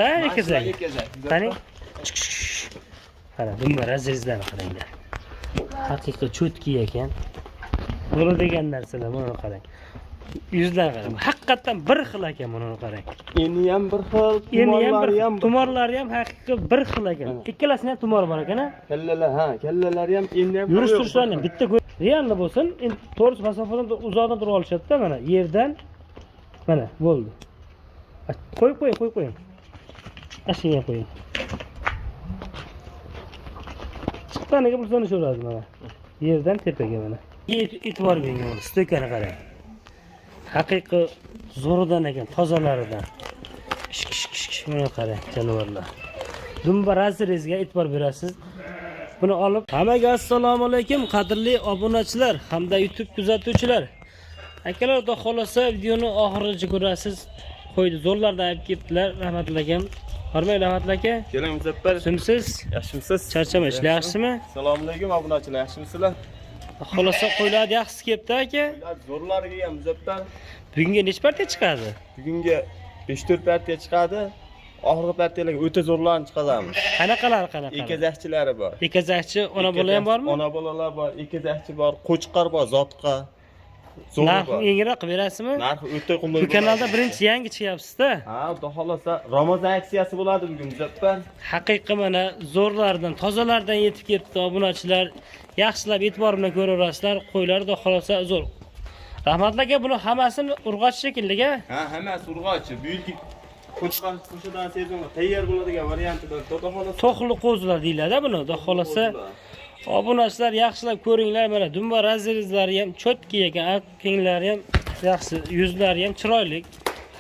Ekiz, ha, ekizak. Ekizak. Qarang. Qara, dumba razrezlarni qaranglar. Haqiqiy cho'tki ekan. Buni degan narsalar, buni qarang. Yuzlar qarang. Haqiqatdan bir xil ekan, buni qarang. Eni ham bir xil, Endi ham bir tumorlari ham bir. Tumorlari ham haqiqiy bir xil ekan. Ikkalasini ham tumori bor ekan, ha? Kallalar, ha, kallalari ham, endi ham. Yurish turishlari ham bitta realni bo'lsin, endi to'g'risi masofadan uzoqdan turib olishadi-da, mana yerdan. Mana bo'ldi. Qo'yib qo'ying, qo'yib qo'ying. Ashunga qo'ying. Chiqqaniga pul so'rashaveradi mana. Yerdan tepaga mana. E'tibor bering mana, stoykani qarang. Haqiqiy zo'ridan ekan, tozalaridan. Kish kish kish kish, mana qarang, jonivorlar. Dumba razrezga e'tibor berasiz. Buni olib, hammaga assalomu alaykum qadrli obunachilar hamda YouTube kuzatuvchilar. Akalar, xudo xolasa videoni oxirigacha ko'rasiz. Qo'ydi zo'rlardan olib kelibdilar, rahmatli akam. Hormang rahmatli aka. Keling Muzaffar. Simsiz, Yaxshimisiz? charchama, ishlar yaxshimi? Assalomu alaykum obunachilar, yaxshimisizlar? Xolasa qo'ylar yaxshisi kelibdi aka. Qo'ylar zo'rlariga ham Muzaffar. Bugunga necha partiya chiqadi? Bugunga 5-4 partiya chiqadi. Oxirgi partiyalarga o'ta zo'rlarni chiqazamiz. Qanaqalar, qanaqalar? Ekizakchilari bor. Ekizakchi ona bola ham bormi? Ona bolalar bor, ekizakchi bor, qo'chqor bor, zotqa. Zo'ri Narxi bor. yengilroq qilib berasizmi? Narxi o'ta qulay. Bu kanalda birinchi yangi chiqyapsiz-da. Ha, xudo xolasa Ramazon aksiyasi bo'ladi bugun Muzaffar. Haqiqiy mana zo'rlardan, tozalardan yetib kelibdi obunachilar. Yaxshilab e'tibor bilan ko'raverasizlar. Qo'ylar xudo xolasa zo'r. Rahmatli aka, buni hammasini urg'och shekilli a? Ha, hammasi urg'ochi. Bu yilgi qo'chqor qo'shadan sezonga tayyor bo'ladigan variantidan xudo xolasa. To'qli qo'zilar deyiladi buni, xudo xolasa. Obunachilar yaxshilab ko'ringlar mana dumba razrezlari ham cho'tki ekan, kenglari ham yaxshi, yuzlari ham chiroyli.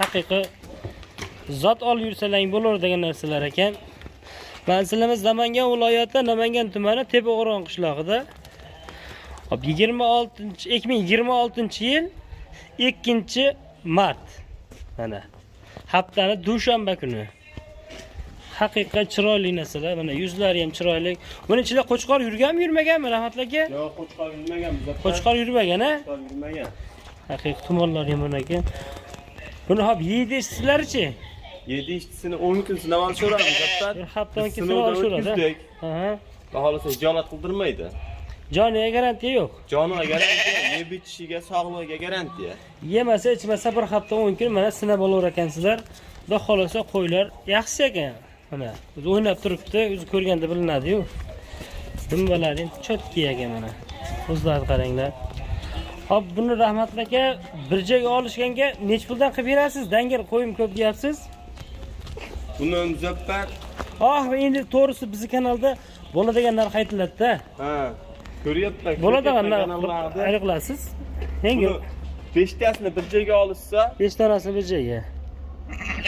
Haqiqiy zot olib yursalang bo'lar degan narsalar ekan. Manzilimiz Namangan viloyati, Namangan tumani, Tepaqo'rg'on qishlog'ida. Hop, 26 2026-yil 2 mart. Mana haftani dushanba kuni. Haqiqiy chiroyli narsalar, mana yuzlari ham chiroyli. Buni ichida qo'chqor yurganmi, yurmaganmi, rahmatli aka? Yo'q, qo'chqor yurmagan Muzaffar. Qo'chqor yurmagan, a? Qo'chqor yurmagan. Haqiqiy tumonlar ham bor ekan. Buni hop yeydi ishsizlarichi? 7 ishchisini 10 kun sinab olishaveradi Muzaffar. Bir hafta 10 Biz kun sinab sinovdan olishaveradi. o'tkazdik. Aha. Xudo xolasa hijolat qildirmaydi. Joniga garantiya yo'q. Joniga garantiya, yeb ichishiga, sog'lig'iga garantiya. Yemasa, ichmasa bir hafta 10 kun mana sinab olaver ekansizlar. Xudo xolasa qo'ylar yaxshi ekan. Mana o'zi o'ynab turibdi, o'zi ko'rganda bilinadi-yu. Dumbalari ham cho'tki ekan mana. O'zlari qaranglar. Hop, buni rahmatli aka bir joyga olishganga necha puldan qilib berasiz? Dangal qo'yim ko'p deyapsiz. Buni Muzaffar, Oxiri endi to'g'risi bizni kanalda bo'ladigan narx aytiladi-da. ha, ko'ryapman. Bo'ladigan narx kanallarda. aniqlasiz. Yengil. Buni 5 tasini bir joyga olishsa, 5 tanasini bir joyga.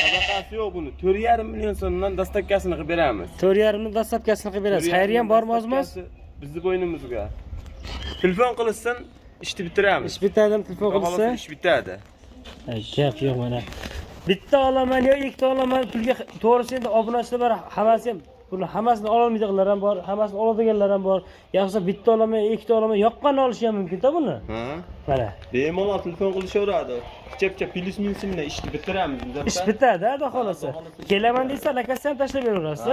Sadaqasi yo'q buni. 4,5 million so'mdan dastavkasini qilib beramiz. 4,5 ni dastavkasini qilib berasiz. Xayri ham bormi ozmoz? Bizni bo'ynimizga. Telefon qilishsin, ishni bitiramiz. Ish bitadimi telefon Xudo qilsa? xohlasa ish bitadi. Ay, gap yo'q mana. Bitta olaman yo ikkita olaman pulga, to'g'risi endi obunachilar bor, hammasi ham buni hammasini ololmaydiganlar ham bor, hammasini oladiganlar ham bor. Yaxshisi bitta olaman, ikkita olaman, yoqqanini olishi ham mumkin-da buni. Ha? Mana. Bemalol telefon qilishaveradi. Picha-picha plyus minus bilan ishni bitiramiz. Ish bitadi, xudo xolasa. Kelaman desa, lakasini ham tashlab beraverasiz.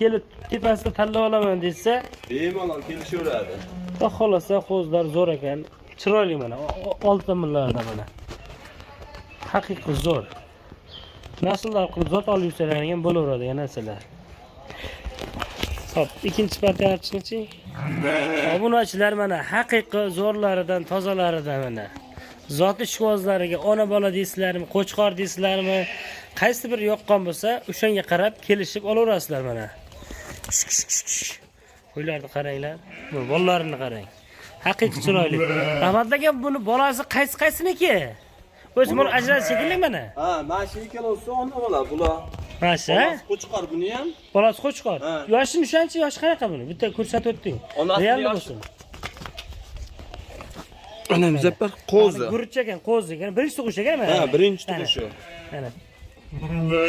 Kelib tepasida tanlab olaman desa, Bemalol kelishaveradi. xudo xolasa qo'zlar zo'r ekan. Chiroyli mana, olti tomonlarida mana. Haqiqiy zo'r. Nasllar qilib zot olib yursalar ham bo'laveradigan narsalar. Hop, ikkinchi partiyani chiqingchi. Obunachilar mana haqiqiy zo'rlaridan, tozalaridan mana. Zoti ishvozlariga ona bola deysizlarmi, qo'chqor deysizlarmi, qaysi bir yoqqan bo'lsa, o'shanga qarab kelishib olaverasizlar mana. Kish, kish, kish, kish. Qo'ylarni qaranglar. Bu bolalarini qarang. Haqiqiy chiroyli. Rahmatli aka, buni bolasi qaysi qaysiniki? O'zi buni ajratish shekilli mana. Ha, mana shu ikkalasi ona bola bular. Mana shu, ha? Bolasi qo'chqor buni ham. Bolasi qo'chqor. Ha. Yoshini o'shancha, yoshi qanaqa buni? Bitta ko'rsatib o'tding. Onasini Realni yoshi- bo'lsin. Ana Muzaffar qo'zi. Guruch ekan, qo'zi ekan. Birinchi tug'ish ekan mana. Ha, birinchi Mana, tug'ishi. Mana.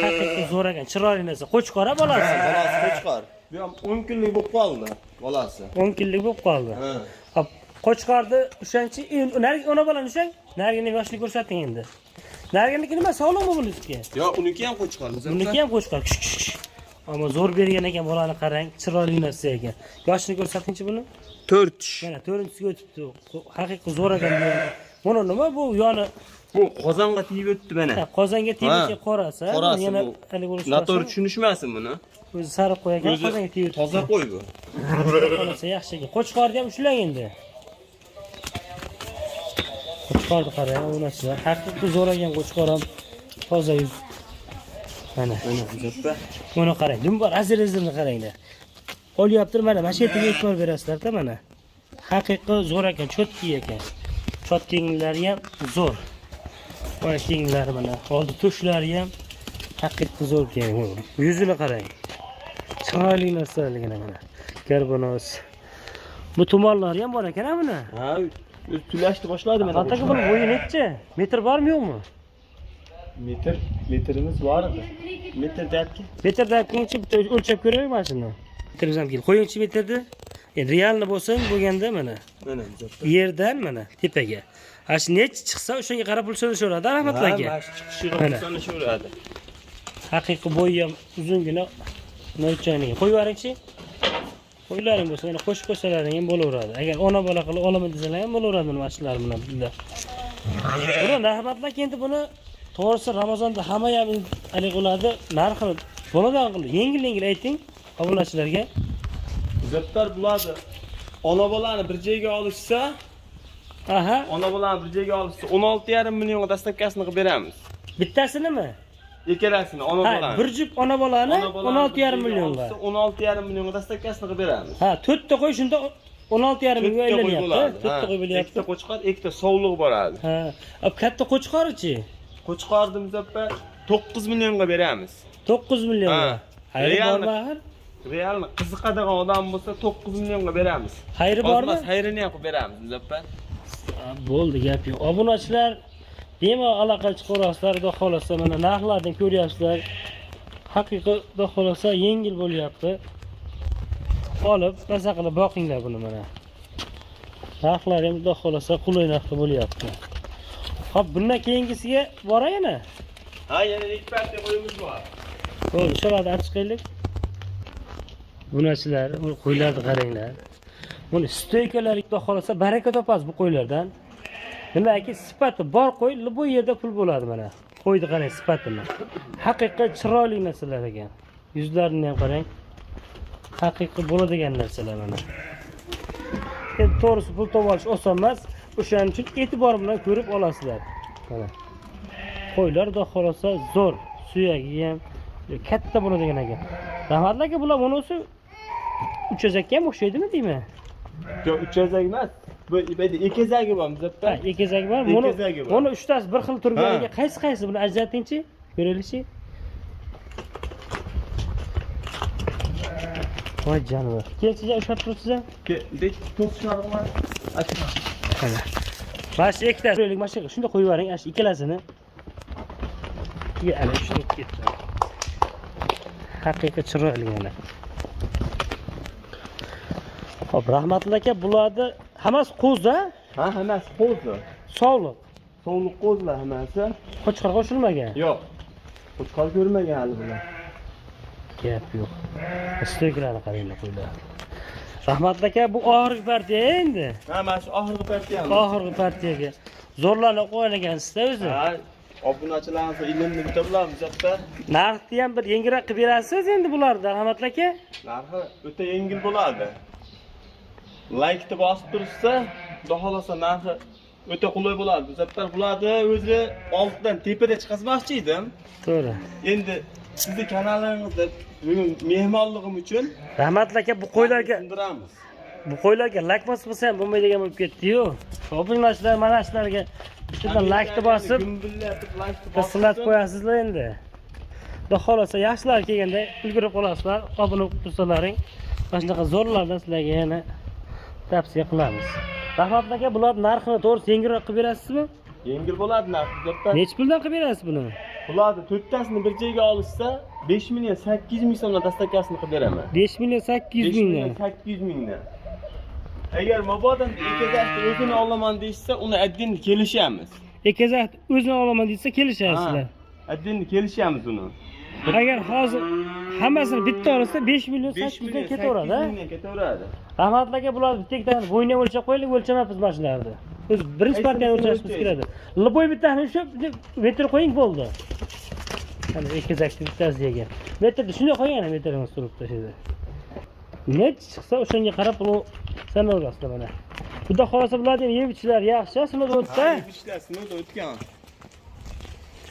Haqiqiy zo'r ekan, chiroyli narsa. Qo'chqor a bolasi. Bolasi qo'chqor. Bu ham 10 kunlik bo'lib qoldi bolasi. 10 kunlik bo'lib qoldi. Ha. Hop, qo'chqorni o'shancha, narigi ona bolani ushlang. Narigini yoshini ko'rsating endi. Nariginiki nima, sog'liqmi buniki? Yo'q, uniki ham qo'chqor. Buniki ham qo'chqor. Kish, kish, kish. Ammo zo'r bergan ekan bolani qarang, chiroyli narsa ekan. Yoshini ko'rsatingchi buni. 4 tish. Mana to'rtinchisiga o'tibdi. Haqiqiy zo'r ekan bu. Buni nima bu yoni Bu qozonga tegib o'tdi mana. Ha, qozonga Ha, tegib qorasi. Ha, Qorasi yana bu. haligi bo'lishi Noto'g'ri tushunishmasin buni. O'zi sariq qo'y ekan, O'zi qozonga tegib o'tibdi. toza qo'y bu. Qolsa yaxshi ekan. Qo'chqorni ham ushlang endi. Qo'chqorni qarang, obunachilar. Haqiqiy zo'r ekan qo'chqor ham. Toza yuz. Mana. Mana Muzaffar. Buni qarang. Dumbar azir-azirini qaranglar. Olyaptir mana, mana shu yerga e'tibor berasizlar-da mana. Haqiqiy zo'r ekan, cho'tki ekan. Chotkinglari ham zo'r. Mana kenglari mana, oldi tushlari ham haqiqiy zo'r ekan. Yuzini qarang. Chiroyli narsaligini mana. Garbonos. Bu tumonlari ham bor ekan buni. Ha, o'zi tulashni boshladi mana. Aka buni bo'yi nechi? Metr bormi yo'qmi? Metr, metrimiz bor edi. Metr debki. Metrdan keyinchi bitta o'lchab ko'raylik mana shuni. Metrimiz ham keldi. Qo'yingchi metrni. Endi realni bo'lsin bo'lganda mana Mana Muzaffar. yerdan mana tepaga. Ana shu nechi chiqsa o'shanga qarab pul so'rashaveradi rahmatli aka. Ha, mana shu chiqishiga Mana. so'rashaveradi. Haqiqiy bo'yi ham uzungina noychaniga. Qo'yib yuboringchi. Qo'ylaring bo'lsa mana qo'shib qo'ysalaring ham bo'laveradi. Agar ona bola qilib olaman desalar ham bo'laveradi mana shular bilan birga. Buni rahmatli aka endi buni to'g'risi Ramazonda hamma ham haligi qiladi, narxini boladan qilib yengil-yengil ayting obunachilarga. Muzaffar bo'ladi. Ona bolani bir joyga olishsa, Aha, ona bolani bir joyga olishsa 16,5 millionga dastavkasini qilib beramiz. bittasinimi? Ikkalasini ona Ha, bolani. bir juft ona bolani Ona bolani bir 16,5 joyga millionga. olishsa 16,5 millionga dastavkasini qilib beramiz. Ha, to'rtta qo'y shunda 16,5 millionga To'rtta qo'y aylanyapti. bo'ladi. To'rtta qo'y bo'lyapti. Ikkita qo'chqor, ikkita sovliq boradi. Ha, katta qo'chqorichi Qo'chqorni Muzaffar 9 millionga beramiz. 9 millionga. Ha. Xayri Realni- bormi axir? Realni qiziqadigan odam bo'lsa 9 millionga beramiz. Xayri bormi? Ozmas xayrini ham qilib beramiz Muzaffar. Ha, bo'ldi, gap yo'q. Obunachilar bemalol aloqa chiqaverasizlar, xudo xolasa mana narxlarni ko'ryapsizlar. Haqiqiy xudo xolasa yengil bo'lyapti. Olib, maza qilib boqinglar buni mana. Narxlari ham xudo xolasa qulay narxda bo'lyapti. Xo'p, bundan keyingisiga boray yana. Ha, yana ikki partiya qo'yimiz bor. Bo'ldi, shularni olib chiqaylik. Bunachilar, bu qo'ylarni qaranglar. Buni stoykalari xudo xolasa baraka topasiz bu qo'ylardan. Nimaki sifati bor qo'y, bu yerda pul bo'ladi mana. Qo'yni qarang sifatini. Haqiqiy chiroyli narsalar ekan. Yuzlarini ham qarang. Haqiqiy bo'ladigan narsalar mana. Endi to'g'risi pul topib olish oson emas. O'shaning uchun e'tibor bilan ko'rib olasizlar. Mana. Qo'ylar xudo xolasa zo'r. Suyagi ham katta bo'ladigan ekan. Rahmatli aka, bular bunisi uchazakka ham o'xshaydimi deyman? Yo'q, uchazak emas. Bu yerda ekazagi bor Muzaffar. Ha, ekezak bor. Buni Ekezagi bor. buni uchtasi bir xil turganiga Ha. qaysi qaysi buni ajratingchi? Ko'raylikchi. Voy jonivor. Kelchi, ushlab turibsiz. To'qishlar. Mana. Mana shu ikkita ko'raylik, mana shu shunda qo'yib yuboring, ana shu ikkalasini. Ya, ana shuni ketdi. Haqiqiy chiroyli mana. Xo'p, rahmatli aka, bularni hammasi qo'zi, Ha, hammasi qo'zi. sovliq. Sovliq qo'zilar hammasi. Qo'chqor qo'shilmagan. Yo'q. Qo'chqor ko'rmagan hali bular. Gap yo'q. Stoykalarni qaranglar qo'ylar. Rahmatli aka, bu oxirgi partiya endi. Ha, mana shu oxirgi partiyamiz. Oxirgi partiyaga. Zo'rlarni qo'ygan ekansizda o'zi. Ha, obunachilarimiz ilmni bitta Muzaffar. Narxni ham bir yengilroq qilib berasiz endi bularni, rahmatli aka. Narxi o'ta yengil bo'ladi. Laykni bosib turishsa, xudo xolasa narxi o'ta qulay bo'ladi. Muzaffar bularni o'zi oltidan tepada chiqazmoqchi edim. To'g'ri. Endi sizni kanalingizda bugun mehmonligim uchun Rahmatli aka, bu qo'ylarga sindiramiz. bu qo'ylarga lak bosmasa ham bo'lmaydigan bo'lib ketdi-yu. Obunachilar mana shularga bittadan lakni bosib, gumbillatib laykni bosib pissillatib qo'yasizlar endi. Xudo xolasa yaxshilar kelganda ulgurib qolasizlar, obuna bo'lib tursalaring, mana shunaqa zo'rlardan sizlarga yana tavsiya qilamiz. Rahmatli aka, bular narxini to'g'risi yengilroq qilib berasizmi? Yengil bo'ladi narxi Muzaffar. Nechi puldan qilib berasiz buni? Bularni to'rttasini bir joyga olishsa 5 million 800 ming so'mdan dastavkasini qilib beraman. 5 million 800 5 million mingdan. 800 mingdan. Agar mabodo ikkazasini o'zini olaman deyishsa, uni отдельно kelishamiz. Ekazak o'zini olaman desa kelishasizlar. Отдельно kelishamiz uni. Agar hozir hammasini bitta olsa 5 million 5 800 million dan ketaveradi. 800 mingdan ketaveradi. Rahmatli aka, bularni bitta ikkitani bo'yniga o'lchab qo'yaylik, o'lchamabmiz mana shularni. O'zi birinchi Qaysi partiyani birisini o'lchashimiz o'lchaysiz? kerak. Любой bittasini ushlab metr qo'ying bo'ldi. Mana ekazakni bittasi yegan. Metrni shunday qo'ying, ana metrimiz turibdi shu yerda. Necha chiqsa o'shanga qarab pul sanaverasizlar mana. Xudo xohlasa bularni ham yeb ichishlari yaxshi, sinovdan o'tsa. Yeb sinovdan o'tgan.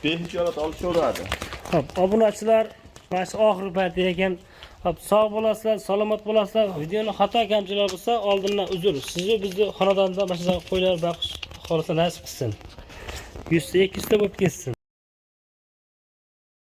Behijolat olishaveradi. Xo'p, obunachilar, mana shu oxirgi partiya ekan. Xo'p, sog' bo'lasizlar, salomat bo'lasizlar. Videoni xato kamchiliklar bo'lsa, oldindan uzr. Sizni bizni xonadonda mana shunaqa qo'ylar boqish xohlasa nasib qilsin. 100 ta 200 ta bo'lib ketsin.